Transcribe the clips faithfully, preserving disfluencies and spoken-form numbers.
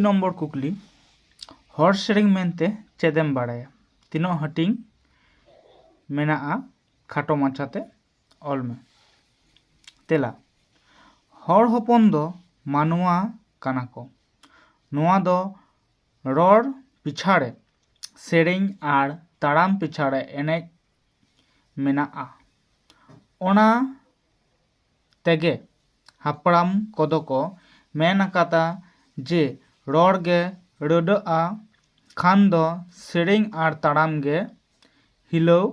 Number ᱠᱩᱠᱞᱤ, ᱦᱚᱲ ᱥᱮᱨᱮᱧ ᱢᱮᱱᱛᱮ ᱪᱮᱫ ᱮᱢ ᱵᱟᱲᱟᱭᱟ? ᱛᱤᱱᱟᱹᱜ ᱦᱟᱹᱴᱤᱧ ᱢᱮᱱᱟᱜᱼᱟ? ᱠᱷᱟᱴᱚ ᱢᱟᱪᱷᱟᱛᱮ ᱚᱞ ᱢᱮ᱾ ᱛᱮᱞᱟ, ᱦᱚᱲ ᱦᱚᱯᱚᱱ ᱫᱚ ᱢᱟᱱᱣᱟ ᱠᱟᱱᱟ ᱠᱚ᱾ ᱱᱚᱣᱟ ᱫᱚ ᱨᱚᱲ ᱯᱤᱪᱷᱟᱲᱮ ᱥᱮᱨᱮᱧ ᱟᱨ ᱛᱟᱲᱟᱢ ᱯᱤᱪᱷᱟᱲᱮ ᱮᱱᱮᱡ ᱢᱮᱱᱟᱜᱼᱟ᱾ ᱚᱱᱟ ᱛᱮᱜᱮ ᱦᱟᱯᱲᱟᱢ ᱠᱚᱫᱚ ᱠᱚ ᱢᱮᱱ ᱟᱠᱟᱫᱟ ᱡᱮ ᱨᱚᱲ ᱜᱮ ᱨᱟᱹᱰᱟᱹᱜᱼᱟ ᱠᱷᱟᱱ ᱫᱚ ᱥᱮᱨᱮᱧ ᱟᱨ ᱛᱟᱲᱟᱢ ᱜᱮ ᱦᱤᱞᱟᱹᱣ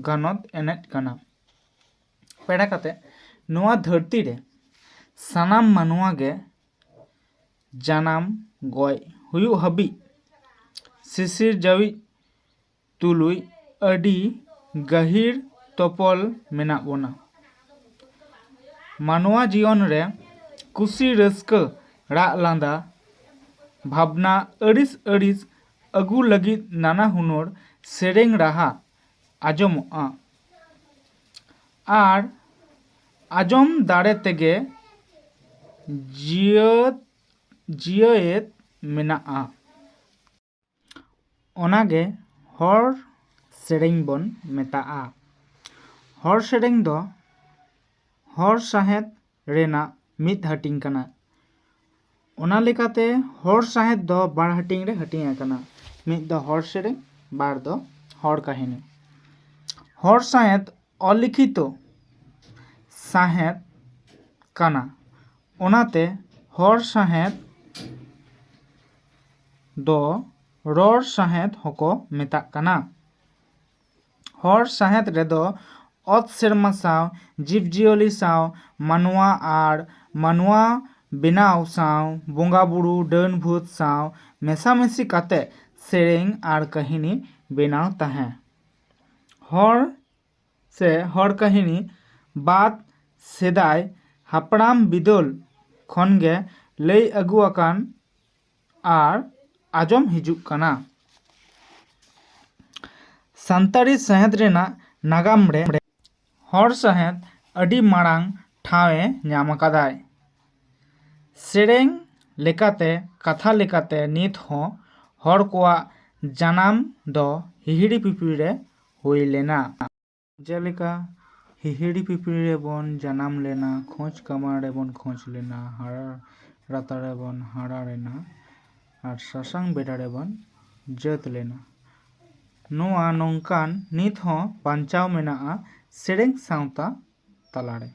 ᱜᱟᱱᱚᱛ ᱮᱱᱮᱡ ᱠᱟᱱᱟ᱾ ᱯᱮᱲᱟ ᱠᱟᱛᱮ ᱱᱚᱣᱟ ᱫᱷᱟᱹᱨᱛᱤ ᱨᱮ ᱥᱟᱱᱟᱢ ᱢᱟᱱᱣᱟ ᱜᱮ ᱡᱟᱱᱟᱢ ᱜᱚᱡ ᱦᱩᱭᱩᱜ ᱦᱟᱹᱵᱤᱡ ᱥᱤᱥᱤᱨ ᱡᱟᱹᱣᱤᱡ ᱛᱩᱞᱩᱡ ᱟᱹᱰᱤ ᱜᱟᱹᱦᱤᱨ ᱛᱚᱯᱚᱞ ᱢᱮᱱᱟᱜ ᱵᱚᱱᱟ᱾ ᱢᱟᱱᱣᱟ ᱡᱤᱭᱚᱱ ᱨᱮ ᱠᱩᱥᱤ ᱨᱟᱹᱥᱠᱟᱹ, ᱨᱟᱜ ᱞᱟᱸᱫᱟ, ᱵᱷᱟᱵᱽᱱᱟ ᱟᱹᱲᱤᱥ ᱟᱹᱲᱤᱥ ᱟᱹᱜᱩ ᱞᱟᱹᱜᱤᱫ ᱱᱟᱱᱟ ᱦᱩᱱᱟᱹᱨ ᱥᱮᱨᱮᱧ ᱨᱟᱦᱟ ᱟᱸᱡᱚᱢᱚᱜᱼᱟ᱾ ᱟᱨ ᱟᱸᱡᱚᱢ ᱫᱟᱲᱮ ᱛᱮᱜᱮ ᱡᱤᱭᱟᱹ ᱡᱤᱭᱟᱹᱭᱮᱫ ᱢᱮᱱᱟᱜᱼᱟ᱾ ᱚᱱᱟᱜᱮ ᱦᱚᱲ ᱥᱮᱨᱮᱧ ᱵᱚᱱ ᱢᱮᱛᱟᱜᱼᱟ᱾ ᱦᱚᱲ ᱥᱮᱨᱮᱧ ᱫᱚ ᱦᱚᱲ ᱥᱟᱶᱦᱮᱫ ᱨᱮᱱᱟᱜ ᱢᱤᱫ ᱦᱟᱹᱴᱤᱧ ᱠᱟᱱᱟ᱾ ᱚᱱᱟ ᱞᱮᱠᱟᱛᱮ ᱦᱚᱲ ᱥᱟᱶᱦᱮᱫ ᱫᱚ ᱵᱟᱨ ᱦᱟᱹᱴᱤᱧ ᱨᱮ ᱦᱟᱹᱴᱤᱧ ᱟᱠᱟᱱᱟ, ᱢᱤᱫ ᱫᱚ ᱦᱚᱲ ᱥᱮᱨᱮᱧ, ᱵᱟᱨ ᱫᱚ ᱦᱚᱲ ᱠᱟᱹᱦᱱᱤ᱾ ᱦᱚᱲ ᱥᱟᱶᱦᱮᱫ ᱚᱞᱤᱠᱷᱤᱛᱚ ᱥᱟᱶᱦᱮᱫ ᱠᱟᱱᱟ, ᱚᱱᱟᱛᱮ ᱦᱚᱲ ᱥᱟᱶᱦᱮᱫ ᱫᱚ ᱨᱚᱲ ᱥᱟᱶᱦᱮᱫ ᱦᱚᱸᱠᱚ ᱢᱮᱛᱟᱜ ᱠᱟᱱᱟ᱾ ᱦᱚᱲ ᱥᱟᱶᱦᱮᱫ ᱨᱮᱫᱚ ᱚᱛ ᱥᱮᱨᱢᱟ ᱥᱟᱶ, ᱡᱤᱵᱽᱼᱡᱤᱭᱟᱹᱞᱤ ᱥᱟᱶ, ᱢᱟᱱᱣᱟ ᱟᱨ ᱢᱟᱱᱣᱟ ᱵᱮᱱᱟᱣ ᱥᱟᱶ, ᱵᱚᱸᱜᱟ ᱵᱩᱨᱩ, ᱰᱟᱹᱱ ᱵᱷᱩᱛ ᱥᱟᱶ ᱢᱮᱥᱟᱢᱤᱥᱤ ᱠᱟᱛᱮ ᱥᱮᱨᱮᱧ ᱟᱨ ᱠᱟᱹᱦᱱᱤ ᱵᱮᱱᱟᱣ ᱛᱟᱦᱮᱸ᱾ ᱦᱚᱲ ᱥᱮ ᱦᱚᱲ ᱠᱟᱹᱦᱱᱤ ᱵᱟᱫ ᱥᱮᱫᱟᱭ ᱦᱟᱯᱲᱟᱢ ᱵᱤᱫᱟᱹᱞ ᱠᱷᱚᱱ ᱜᱮ ᱞᱟᱹᱭ ᱟᱹᱜᱩ ᱟᱠᱟᱱ ᱟᱨ ᱟᱸᱡᱚᱢ ᱦᱤᱡᱩᱜ ᱠᱟᱱᱟ᱾ ᱥᱟᱱᱛᱟᱲᱤ ᱥᱟᱶᱦᱮᱫ ᱨᱮᱱᱟᱜ ᱱᱟᱜᱟᱢ ᱨᱮ ᱦᱚᱲ ᱥᱟᱶᱦᱮᱫ ᱟᱹᱰᱤ ᱢᱟᱨᱟᱝ ᱴᱷᱟᱶ ᱮ ᱧᱟᱢ ᱟᱠᱟᱫᱟᱭ᱾ ᱥᱮᱨᱮᱧ ᱞᱮᱠᱟᱛᱮ, ᱠᱟᱛᱷᱟ ᱞᱮᱠᱟᱛᱮ ᱱᱤᱛ ᱦᱚᱸ ᱦᱚᱲ ᱠᱚᱣᱟᱜ ᱡᱟᱱᱟᱢ ᱫᱚ ᱦᱤᱦᱤᱲᱤ ᱯᱤᱯᱤᱲᱤ ᱨᱮ ᱦᱩᱭ ᱞᱮᱱᱟ᱾ ᱡᱮᱞᱮᱠᱟ, ᱦᱤᱦᱤᱲᱤ ᱯᱤᱯᱤᱲᱤ ᱨᱮᱵᱚᱱ ᱡᱟᱱᱟᱢ ᱞᱮᱱᱟ, ᱠᱷᱚᱸᱪ ᱠᱟᱢᱟᱨ ᱨᱮᱵᱚᱱ ᱠᱷᱚᱸᱪ ᱞᱮᱱᱟ, ᱦᱟᱨᱟ ᱨᱟᱛᱟ ᱨᱮᱵᱚᱱ ᱦᱟᱨᱟ ᱞᱮᱱᱟ, ᱟᱨ ᱥᱟᱥᱟᱝ ᱵᱮᱰᱟ ᱨᱮᱵᱚᱱ ᱡᱟᱹᱛ ᱞᱮᱱᱟ᱾ ᱱᱚᱣᱟ ᱱᱚᱝᱠᱟᱱ ᱱᱤᱛ ᱦᱚᱸ ᱵᱟᱧᱪᱟᱣ ᱢᱮᱱᱟᱜᱼᱟ ᱥᱮᱨᱮᱧ ᱥᱟᱶᱛᱟ ᱛᱟᱞᱟᱨᱮ᱾